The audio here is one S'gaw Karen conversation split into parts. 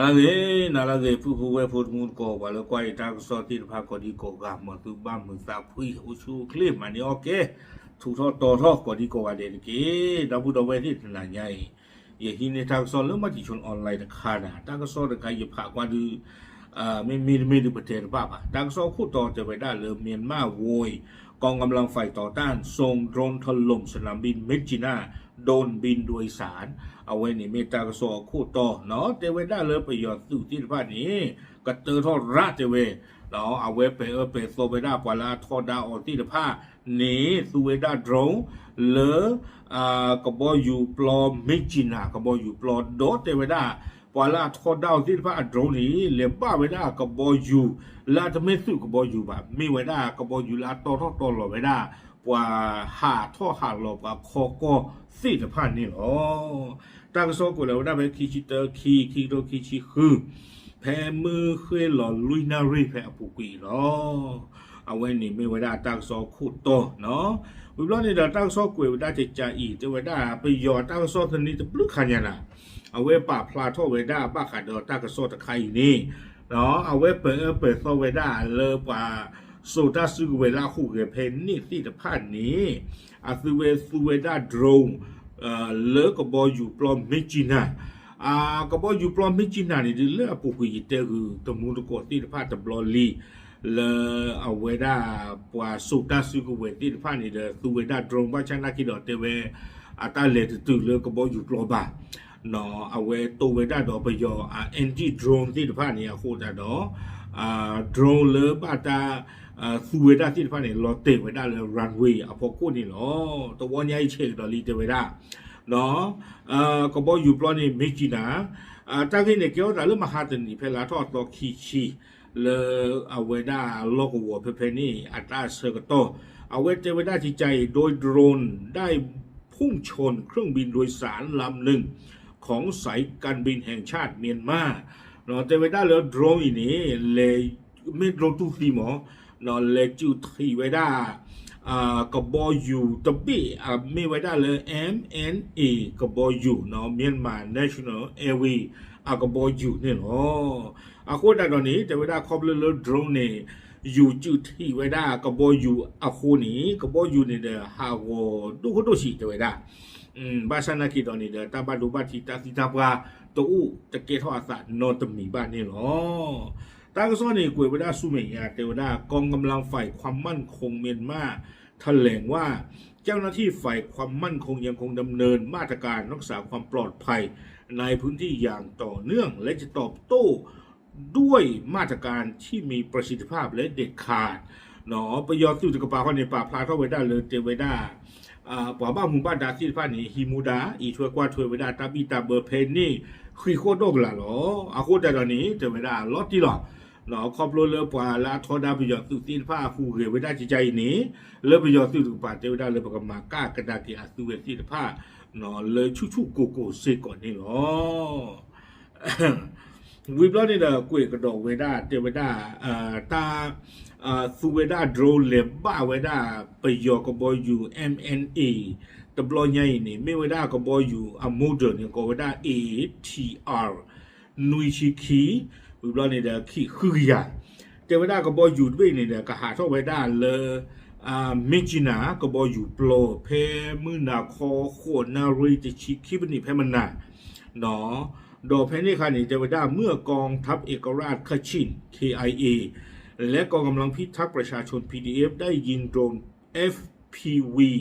နၤလၢအဂ့ၤ, နၤလၢအဂ့ၤ ပုၢ်ဖိဝဲၢ်ဖိတမူတကိး ပှၤလၢကွၢ်ယတၢ်ကစီၣ်သ့ၣ်တဖၣ်ကိးဒံကိးဂၤ မ်သုဘၣ်မုာ်သးဖှံ အိၣ်ဆူၣ်အိၣ်ချ့ မၤန့ၢ်အီၣ်ကဲ ထူးထီၣ်တီၤထီၣ်ကိးဒံကိးဂၤဒဲးတက့ၢ်. ဒီပုၢ်ဒီဝဲၢ်သ့ၣ်တနၤညါအံၤ ယဟံးန့ၢ်တၢ်ကစီၣ်လၢ Matichon Online တခါနၤ, တၢ်ကစီၣ်တခါယဖးကွၢ်ဒုး မ့မ့ၢ်တမ့ၢ်ဒုးပတဲတဘၣ်ဘၣ်. တၢ်ကစီၣ်အခိၣ်တီတဲဝဲဒၣ်လၢ မြန်မာဝွံ กองกำลังฝ่ายต่อต้าน ส่งโดรนถล่มสนามบินเมกจินา โดรนบินโดยสาร အဝဲန့ၣ်မ့ၢ်တၢ်ကစီၣ်အခိၣ်တီနီၤ, တဲဝဲဒၣ်လၢပယီၤသုးသ့ၣ်တဖၣ်န့ၣ် ကတၢထီၣ်ရၣ်တဲဝဲ, အဝဲပဲာ်အၢပဲာ်သီဝဲဒၣ်ပှၤလၢအထီဒါအီၤသ့ၣ်တဖၣ်န့ၣ် သူဝဲဒၣ် drone လၢ ကဘီယူၤပျီ မ့ၢ်ကၠံနၤ ကဘီယူၤပျီ ဒီးတဲဝဲဒၣ် ပှၤလၢအထီဒါအီၤသ့ၣ်တဖၣ်အ drone န့ၣ် လဲၤဘၣ်ဝဲဒၣ်ကဘီယူၤ လၢအတမ့ၢ်သုးကဘီယူၤဘၣ်, မ့ၢ်ဝဲဒၣ်ကဘီယူၤလၢအတီထီၣ်တီလီၤဝဲဒၣ် ပှၤဟးထီၣ်ဟးလီၤပှၤခီကီၢ်သ့ၣ်တဖၣ်န့ၣ်လီၤ. တၢ်ကစီၣ်ကွဲးလီၤဝဲဒၣ်ဖဲခံဆံတၢ ခံ ခံကထိခံဆံဃု ဖဲမုၢ်ဃ့ၢ်လီၤလွံၢ်နၣ်ရံၣ်ဖဲအပူၤကွံာ်အံၤလီၤ. အဝဲန့ၣ်မ့ၢ်ဝဲဒၣ်တၢ်ကစီၣ်ခိၣ်တီနီၤ. ဝံၤဘျီန့ၣ်ဒီးတၢ်ကစီၣ်ကွဲးဝဲဒၣ်ကကးအံၤ တဲဝဲဒၣ် ပယီၤတၢ်ကစီၣ်သန့တဘျုးခါညါနၤ, အဝဲပာ်ဖျါထီၣ်ဝဲဒၣ်ဘၣ်ဃးဒီးတၢ်ကစီၣ်တခါအံၤန့ၣ် အဝဲပဲာ်အၢပဲာ်သီဝဲဒၣ်လၢပှၤစိာ်တၢ်စုကဝဲၤလၢအဟူးဂဲၤဖဲန့ၣ်သ့ၣ်တဖၣ်န့ၣ် အသုဝဲသူဝဲဒၣ် drone လၢကဘီယူၤပျီ မ့ၢ်ကၠံနၤ ကဘီယူၤပျီ မ့ၢ်ကၠံနၤန့ၣ် ဒ်လၢအပူၤကွံာ်ယတဲဂုာ်တမူတကိးသ့ၣ်တဖၣ်တဘျီလံ လၢအဝဲဒၣ်ပှၤစိာ်တၢ်စုကဝဲၤသ့ၣ်တဖၣ်န့ၣ်ဒီး သူဝဲဒၣ် drone ဘၣ်ဆၣ်နာ်က့ဒီးတဲဝဲ အတၢ်လဲၤတတုၤလၢကဘီယူၤပျီဘၣ် အဝဲတိဝဲဒၣ်ဒီးပယီၤ anti drone သ့ၣ်တဖၣ်န့ၣ်အဃိသတးဒီး drone လၢဘၣ်တၢ် သူဝဲဒၣ်သ့ၣ်တဖၣ်န့ၣ် လီၤတဲာ်ဝဲဒၣ်လၢ runway အဖီခိၣ်န့ၣ်လီၤ. တဝီညါအံၤဆဲးကဒီးလံတဲဝဲဒၣ် ကဘီယူၤပျီန့ၣ် မ့ၢ်ကၠံနၤ တၢ်ဂ့ၢ်န့ၣ်ကဲထီၣ်သးလၢမဟါတနံၤဖဲလါထီၣ်အသီခံဆံ လၢအဝဲဒၣ်လီၢ်ကဝီၤဖဲဖဲန့ၣ် အတၢ်ဆၢကတီၢ် အဝဲတဲဝဲဒၣ်ကကးအံၤ โดยโดรนได้พุ่งชนเครื่องบินโดยสารลำหนึ่งของสายการบินแห่งชาติเมียนมา တဲဝဲဒၣ်လၢ drone အံၤန့ၣ် လဲၤ မ့ၢ် drone တူၢ်သံမး လဲၤစုးထံးဝဲဒၣ် ကဘီယူၤတဘ့ၣ် အမ့ၢ်ဝဲဒၣ်လၢ MNA ကဘီယူၤ Myanmar National Airways အကဘီယူၤန့ၣ်လီၤ. အဃိသတးဒီးန့ၣ် တဲဝဲဒၣ်ခီဖျိလၢ drone န့ၣ် ယူၤစုးထံးဝဲဒၣ်ကဘီယူၤအဃိန့ၣ် ကဘီယူၤန့ၣ်ဒီး ဟးဂီၤဒိၣ်ခိၣ်ဒိၣ်ဆံးတဲဝဲဒၣ် ဘၣ်ဆၣ်နာ်က့ဒီးန့ၣ်ဒီး တၢ်ဘၣ်ဒိဘၣ်ထံးတၢ်သံတၢ်ပှၢ်တအိၣ်တကဲထီၣ်အသးနီတမံၤဘၣ်န့ၣ်လီၤ. တၢ်ကစီၣ်န့ၣ်ကွဲးဝဲဒၣ်ဆူမဲာ်ညါ တဲဝဲဒၣ် กองกำลังฝ่ายความมั่นคงเมียนมาแถลงว่า เจ้าหน้าที่ฝ่ายความมั่นคงยังคงดำเนินมาตรการรักษาความปลอดภัยในพื้นที่อย่างต่อเนื่อง และจะตอบโต้ด้วยมาตรการที่มีประสิทธิภาพและเด็ดขาด ပယီၤသုးတကပၤဃီန့ၣ် ပာ်ဖျါထီၣ်ဝဲဒၣ်လၢတဲဝဲဒၣ် ပှၤဘၣ်မူဘၣ်ဒါသ့ၣ်တဖၣ်န့ၣ် ဟံးမူဒါ အံးထွဲကွၢ်ထွဲဝဲဒၣ်တၢ်ဘံၣ်တၢ်ဘၢဖဲန့ၣ် ဃံးဃီၣ်ဒီၣ်ကလာ်လီၤ. အဃိသတးဒီးန့ၣ် တဲဝဲဒၣ်လီၤတံၢ်လီၤ ခီဖျိလၢပှၤလၢအထီဒါပယီၤသုးသ့ၣ်တဖၣ်ဟူးဂဲၤဝဲဒၣ်ကကးအံၤန့ၣ် လၢပယီၤသုးတကပၤတဲဝဲဒၣ်လၢပကမၤကၣ်ကဒါက့ၤအသုဝဲသ့ၣ်တဖၣ် လၢဆူၣ်ဆူၣ်ကိၢ်ကိၢ်စ့ၢ်ကီးန့ၣ်လီၤ. ဝံၤဘျီန့ၣ်ဒီး ကွဲးကဒီးဝဲဒၣ် တဲဝဲဒၣ် တၢ် သူဝဲဒၣ် drone လဲၤဘၣ်ဝဲဒၣ် ပယီၤကဘီယူၤ MNA တဘျီညါအံၤန့ၣ် မ့ၢ်ဝဲဒၣ်ကဘီယူၤအ model န့ၣ် ကိးဝဲဒၣ် ATR နွံဆံခံ ဝံၤဘျီန့ၣ်ဒီး ခံဃုကယၤ တဲဝဲဒၣ်ကဘီယူၤတဘ့ၣ်န့ၣ်ဒီး ကဟးထီၣ်ဝဲဒၣ်လၢ မ့ၢ်ကၠံနၤ ကဘီယူၤပျီ ဖဲမုၢ်နၤခီ ဃိးနၣ်ရံၣ်တဆံခံပနံးဖဲမနၤ ဒီးဖဲန့ၣ်အခါန့ၣ် တဲဝဲဒၣ် เมื่อกองทัพเอกราชคชิน เคไอเอ และกองกำลังพิทักษ์ประชาชน พีดีเอฟ ได้ยิงโดรน เอฟพีวี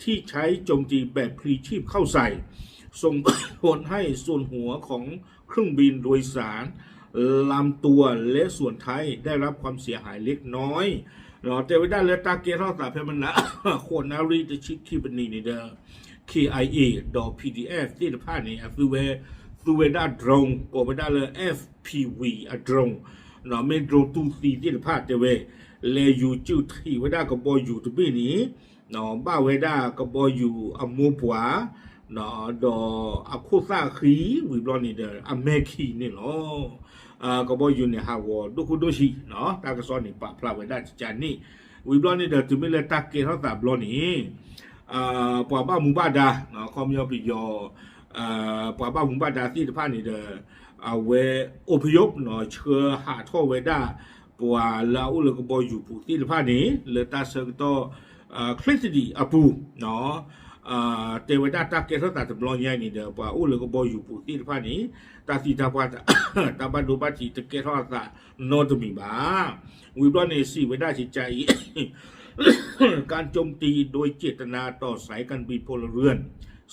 ที่ใช้โจมตีแบบพลีชีพเข้าใส่ ส่งผลให้ส่วนหัวของเครื่องบินโดยสารลำตัวและส่วนท้ายได้รับความเสียหายเล็กน้อย တဲဝဲဒၣ်လၢတၢ်ကဲထီၣ်သးဖဲမနၤ ဃိးနၣ်ရံၣ်တဆံခံပနံးန့ၣ်ဒီး KIA ဒီး PDF သ့ၣ်တဖၣ်န့ၣ် အသုဝဲ သူဝဲဒၣ် drone ကိးဝဲဒၣ်လၢ FPV အ drone မ့ၢ် drone တူၢ်သံသ့ၣ်တဖၣ်တဲဝဲ လဲၤယူၤစုးထံးဝဲဒၣ်ကဘီယူၤတဘ့ၣ်န့ၣ် ဘၣ်ဝဲဒၣ်ကဘီယူၤအမိၢ်ပှၢ် ဒီးအခိၣ်သၣ်ဃံ ဝံၤဘျီန့ၣ်ဒီး အမဲာ်ခံန့ၣ်လီၤ. ကဘီယူၤန့ၣ်ဟးဂီၤဒိၣ်ခိၣ်ဒိၣ်ဆံး တၢ်ကစီၣ်န့ၣ်ပာ်ဖျါဝဲဒၣ်ကကန့ၣ် ဝံၤဘျီန့ၣ်ဒီး တုၤမ့ၢ်လၢတၢ်ကဲထီၣ်သးဘျီန့ၣ် ပှၤဘၣ်မူဘၣ်ဒါ ခီပညီပယီၤ ပှၤဘၣ်မူဘၣ်ဒါသ့ၣ်တဖၣ်န့ၣ်ဒီး အဝဲ อพยพ နီၤ ဆှၢဟးထီၣ်ဝဲဒၣ် ပှၤလၢအအိၣ်လၢကဘီယူၤပူၤသ့ၣ်တဖၣ်န့ၣ် လၢတၢ်ဆၢကတီၢ် ချ့ၣ်သဒံးအပူၤ တဲဝဲဒၣ်တၢ်ကဲထီၣ်သးတဘျီညါအံၤန့ၣ်ဒီး ပှၤအိၣ်လၢကဘီယူၤပူၤသ့ၣ်တဖၣ်န့ၣ် တၢ်သံတၢ်ပှၢ် တၢ်ဘၣ်ဒိဘၣ်ထံးတကဲထီၣ်အသးနီတမံၤဘၣ်. ဝံၤဘျီန့ၣ် စံးဝဲဒၣ်ကကါအံၤ การโจมตีโดยเจตนาต่อสายการบินพลเรือน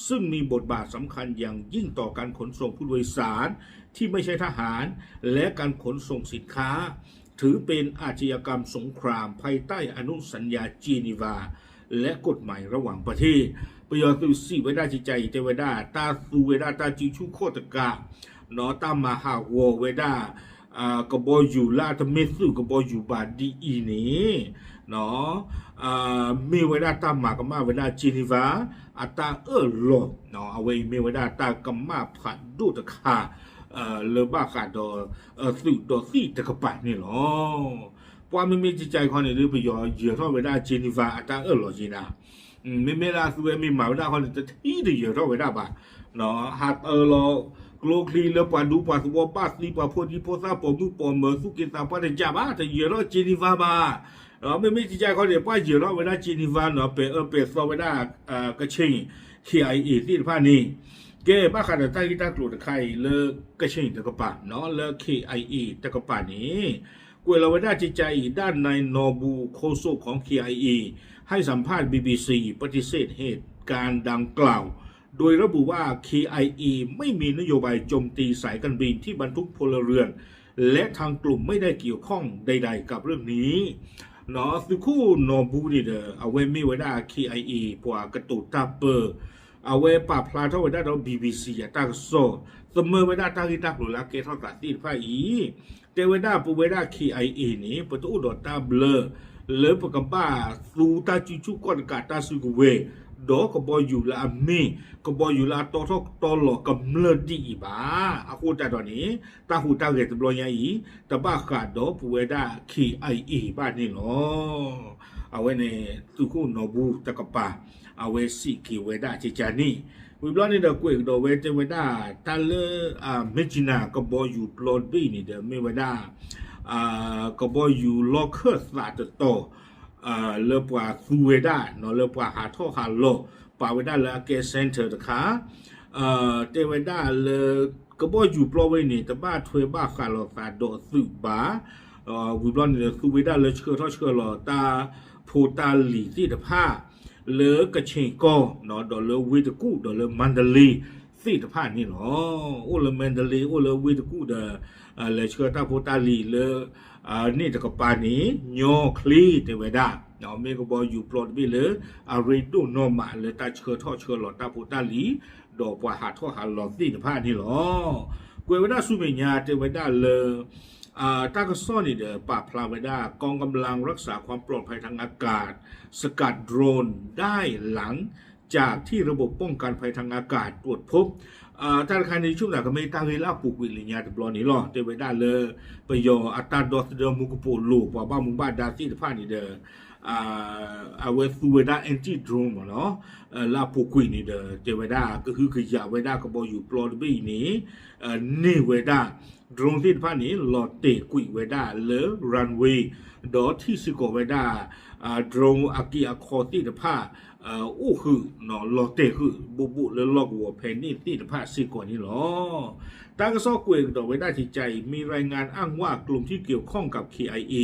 ซึ่งมีบทบาทสำคัญอย่างยิ่งต่อการขนส่งผู้โดยสารที่ไม่ใช่ทหาร และการขนส่งสินค้า ถือเป็นอาชญากรรมสงครามภายใต้อนุสัญญาเจนีวา และกฎหมายระหว่างประเทศ ပယီၤသုးစံးဝဲဒၣ်ကကါအံၤ တဲဝဲဒၣ် တၢ်သူဝဲဒၣ်တၢ်စုဆူၣ်ခီၣ်တကး နီၤ တၢ်မၤဟးဂီၤဝဲဒၣ် ကဘီယူၤလၢအတမ့ၢ်သုးကဘီယူၤဘၣ်ဒ်အံၤန့ၣ် မ့ၢ်ဝဲဒၣ်တၢ်မၤကမၣ်ဝဲဒၣ် Geneva အတၢ်အၢၣ်လီၤ အဝဲအံၤမ့ၢ်ဝဲဒၣ်တၢ်ကမၣ်ဖးဒိၣ်တခါ လၢဘၣ်ဃးဒီး သုးဒီးသံၣ်တကပၤန့ၣ်လီၤ. ပှၤမ့မ့ၢ်ကကါအံၤခီန့ၣ်ဒီး ပယီၤယၢၤထီၣ်ဝဲဒၣ် Geneva အတၢ်အၢၣ်လီၤက့ၤနၤ မ့မ့ၢ်လၢအသုဝဲမ့ၢ်မၤဝဲဒၣ်ခီန့ၣ် တထံၣ်တယၢၤထီၣ်ဝဲဒၣ်ဘၣ် ဟးအၢၣ်လီၤ ကျိချံလၢပှၤဒူပှၤသဝီဘၣ်သံပှၤဖိဒံဖိသၣ်ပိာ်မုၣ်ပိာ်မၢၤသူၣ်က့သးပှၢ်တကးဘၣ် တယၢၤထီၣ် Geneva ဘၣ်. မ့မ့ၢ်ကကါအံၤခီန့ၣ် ပှၤယၢၤထီၣ်ဝဲဒၣ် Geneva နီၤ ပဲာ်အၢပဲာ်သီဝဲဒၣ် ကခ့ၣ် K I A သ့ၣ်တဖၣ်န့ၣ် ကဲဘၣ်ဃးဒီးတၢ်ဂ့ၢ်တၢ်ကျိၤတခါအံၤလၢ ကခ့ၣ်တကပၤ လၢ K I A တကပၤန့ၣ် ကွဲးလီၤဝဲဒၣ်ကကါအံၤ ด้านนาย นอบู โฆษกของ เคไอเอ ให้สัมภาษณ์ บีบีซี ปฏิเสธเหตุการณ์ดังกล่าว โดยระบุว่า เคไอเอ ไม่มีนโยบายโจมตีสายการบินที่บรรทุกพลเรือน และทางกลุ่มไม่ได้เกี่ยวข้องใดๆกับเรื่องนี้ သုးခိၣ်နီၢ်ဘူန့ၣ်ဒီး အဝဲမ့ၢ်ဝဲဒၣ် K I A ပှၤကတိၤတၢ်ပၢ အဝဲပာ်ဖျါထီၣ်ဝဲဒၣ်ဒီး BBC အတၢ်ကစီၣ် သမၢဝဲဒၣ်တၢ်ဂ့ၢ်တၢ်ကျိၤလၢအကဲထီၣ်သးသ့ၣ်တဖၣ်အံၤ တဲဝဲဒၣ်ပဝဲဒၣ် K I A န့ၣ် ပတအိၣ်ဒီးတၢ်ဘျၢ လၢပကဘၣ်သူတၢ်စုဆူၣ်ခီၣ်တကးတၢ်စုကဝဲၤ ဒီးကဘီယူၤလၢအမ့ၢ် ကဘီယူၤလၢအတီထီၣ်တီလီၤကမျၢၢ်ဒ်အံၤဘၣ်. အဃိသတးဒီးန့ၣ် တၢ်ဟူးတၢ်ဂဲၤတဘျီညါအံၤ တဘၣ်ဃးဒီးပဝဲဒၣ် K I A ဘၣ်န့ၣ်လီၤ. အဝဲန့ၣ် သုးခိၣ်နီၢ်ဘူတကပၤ အဝဲစံးက့ၤဝဲဒၣ်ကကါန့ၣ် ဝံၤဘျီန့ၣ်ဒီးကွဲးကဒီးဝဲတဲဝဲဒၣ် တၢ်လၢ မ့ၢ်ကနၣ် ကဘီယူၤပျီတဘ့ၣ်အံၤန့ၣ်ဒီး မ့ၢ်ဝဲဒၣ် ကဘီယူၤလီၢ်ခၢၣ်သးတတီၤ လၢပှၤသူဝဲဒၣ် လၢပှၤဟးထီၣ်ဟးလီၤ ပာ်ဝဲဒၣ်လၢအကဲ center တခါ တဲဝဲဒၣ်လၢ ကဘီယူၤပျီဝဲအံၤန့ၣ် တဘၣ်ထွဲဘၣ်ဃးလိာ်သးဒီးသုးဘၣ်. ဝံၤဘျီန့ၣ်ဒီး သူဝဲဒၣ်လၢဆှၢထီၣ်ဆှၢလီၤတၢ်ဖိတၢ်လံၤသ့ၣ်တဖၣ် လၢကခ့ၣ်ကီၢ် ဒီးလၢဝ့ၢ်တကူၣ် ဒီးလၢမါဒလ့သ့ၣ်တဖၣ်န့ၣ်လီၤ. အိၣ်လၢမါဒလ့ အိၣ်လၢဝ့ၢ်တကူၣ်ဒီး လဲၤဆှၢတၢ်ဖိတၢ်လံၤလၢ န့ၣ်တကပၤန့ၣ် ညီချ့တဲဝဲဒၣ် မ့ၢ်ကဘီယူၤပျီတဘ့ၣ်လၢ အရ့ဒိၣ်နီၢ်မးလၢတၢ်ဆှၢထီၣ်ဆှၢလီၤတၢ်ဖိတၢ်လံၤ ဒီးပှၤဟးထီၣ်ဟးလီၤသ့ၣ်တဖၣ်န့ၣ်လီၤ. ကွဲးဝဲဒၣ်ဆူမဲာ်ညါတဲဝဲဒၣ်လၢ တၢ်ကစီၣ်န့ၣ်ဒီး ပာ်ဖျါဝဲဒၣ် กองกำลังรักษาความปลอดภัยทางอากาศ สกัดโดรนได้หลังจากที่ระบบป้องกันภัยทางอากาศตรวจพบ တၢ်တခါန့ၣ် ဆိကမိၣ်ကမ့ၢ်တၢ်ဂ့ၢ်လၢအပူၤကွံာ်လၢညါတဘျီန့ၣ်လီၤ. တဲဝဲဒၣ်လၢ ပယီၤအတၢ်ဒီသဒၢမူကပိာ်လိၤ ပှၤဘၣ်မူဘၣ်ဒါသ့ၣ်တဖၣ်န့ၣ်ဒီး အဝဲသူဝဲဒၣ် anti drone မ့ၢ်နီၤ လၢအပူၤကွံာ်န့ၣ်ဒီး တဲဝဲဒၣ် ကဟုကယာ်ဝဲဒၣ်ကဘီယူၤပျီတဘ့ၣ်အံၤန့ၣ် န့ၢ်ဝဲဒၣ် drone သ့ၣ်တဖၣ်န့ၣ် လီၤတဲာ်ကွံာ်ဝဲဒၣ်လၢ runway ဒီးထံၣ်စ့ၢ်ကီးဝဲဒၣ် drone အက့အခီသ့ၣ်တဖၣ် အိၣ်ဃုာ် လီၤတဲာ်ဃုာ် ဘူးဘူးလၢလီၢ်ကဝီၤဖဲန့ၣ်သ့ၣ်တဖၣ်စ့ၢ်ကီးန့ၣ်လီၤ. တၢ်ကစီၣ်ကွဲးကဒီးဝဲဒၣ်ကကါအံၤ มีรายงานอ้างว่ากลุ่มที่เกี่ยวข้องกับ เคไอเอ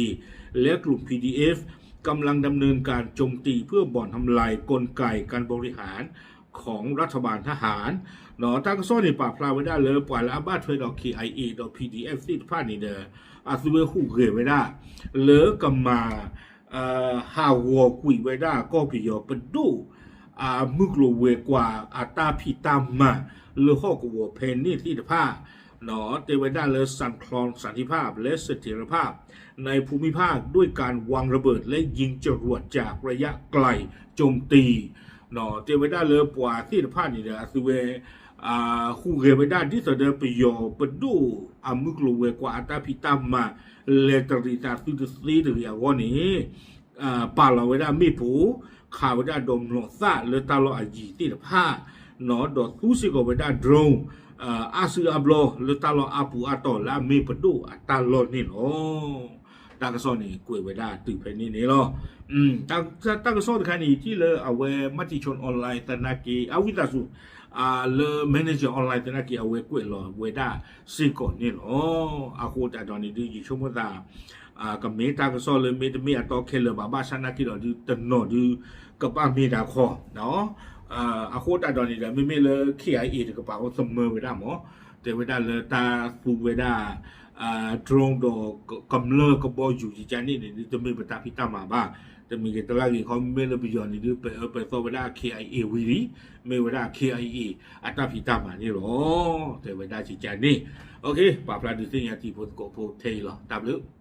และกลุ่ม พีดีเอฟ กำลังดำเนินการโจมตีเพื่อบ่อนทำลายกลไกการบริหารของรัฐบาลทหาร တၢ်ကစီၣ်န့ၣ်ပာ်ဖျါဝဲဒၣ်လၢပှၤလၢအဘၣ်ထွဲဒီး K I A ဒီး P D F သ့ၣ်တဖၣ်န့ၣ်ဒီး အသုဝဲဟူးဂဲၤဝဲဒၣ် လၢကမၤ ဟးဂီၤကွံာ်ဝဲဒၣ်ကီၢ်ပယီၤပဒိၣ် အမုၢ်ကျိၤဝဲၤကွာ်အတၢ်ဖံးတၢ်မၤလၢဟီၣ်ကဝီၤဖဲန့ၣ်သ့ၣ်တဖၣ် တဲဝဲဒၣ်လၢ สร้างความเสถียรภาพ และเสถียรภาพในภูมิภาคด้วยการวางระเบิดและยิงจรวดจากระยะไกลโจมตี တဲဝဲဒၣ်လၢပှၤသ့ၣ်တဖၣ်န့ၣ်ဒီး အသုဝဲ ဟူးဂဲၤဝဲဒၣ်ဒ်သိးဒီးပယီၤပဒိၣ်အမုၢ်ကျိၤဝဲၤကွာ်အတၢ်ဖံးတၢ်မၤ လဲၤတရံးသးသုတသ့တဂ့ၤအဂီၢ်န့ၣ် ပာ်လီၤဝဲဒၣ်မ့ၣ်ပိၢ် ခးဝဲဒၣ်ဒီးမျိာ်သၣ်လၢတၢ်လီၢ်အယံၤသ့ၣ်တဖၣ် ဒီးသူစ့ၢ်ကီးဝဲဒၣ် drone အါစုအါဘျီလၢတၢ်လီၢ်အါပူၤအါတီၤလၢအမ့ၢ်ပဒိၣ်အတၢ်လီၢ်န့ၣ်လီၤ. တၢ်ကစီၣ်န့ၣ်ကွဲးဝဲဒၣ်တုၤဖဲန့ၣ်န့ၣ်လီၤ. တၢ်ကစီၣ်တခါန့ၣ် ယထံၣ်လၢအဝဲ Matichon Online သနာ်က့ အဝံသးစူၤ လၢ Manager Online သနာ်က့ အဝဲကွဲးလီၤဝဲဒၣ်စ့ၢ်ကီးန့ၣ်လီၤ. အဃိသတးဒီးန့ၣ်ဒုး ယဆိကမိၣ်သး ကမ့ၢ်တၢ်ကစီၣ်လၢမ့တမ့ၢ်အတီခဲလၢာ်ဘၣ်, ဘၣ်ဆၣ်သနာ်က့ဒီးဒုး တနီၤဒုး ကဘၣ်မ့ၢ်တၢ်ခီ အဃိသတးဒီးန့ၣ်ဒီး မ့မ့ၢ်လၢ K I A တကပၤအိၣ်သမၢဝဲဒၣ်မး, တဲဝဲဒၣ်လၢတၢ်သူဝဲဒၣ် drone ဒီးကမျၢၢ်ကဘီယူၤယကန့ၣ်န့ၣ် တမ့ၢ်ပတၢ်ဖံးတၢ်မၤဘၣ်, တမ့ၢ်က့ၤတလၢဂ့ၤခီ မ့မ့ၢ်လၢပယီၤန့ၣ်ဒုး ပအၢပသီဝဲဒၣ် K I A ဝံၤလံ, မ့ၢ်ဝဲဒၣ် K I A အတၢ်ဖံးတၢ်မၤန့ၣ်လီၤ. တဲဝဲဒၣ်ယကန့ၣ်, ပာ်ဖျါဒုးသ့ၣ်ညါတံၤဖိသကိးဖိထဲအံၤလီၤ. တၢ်ဘျုး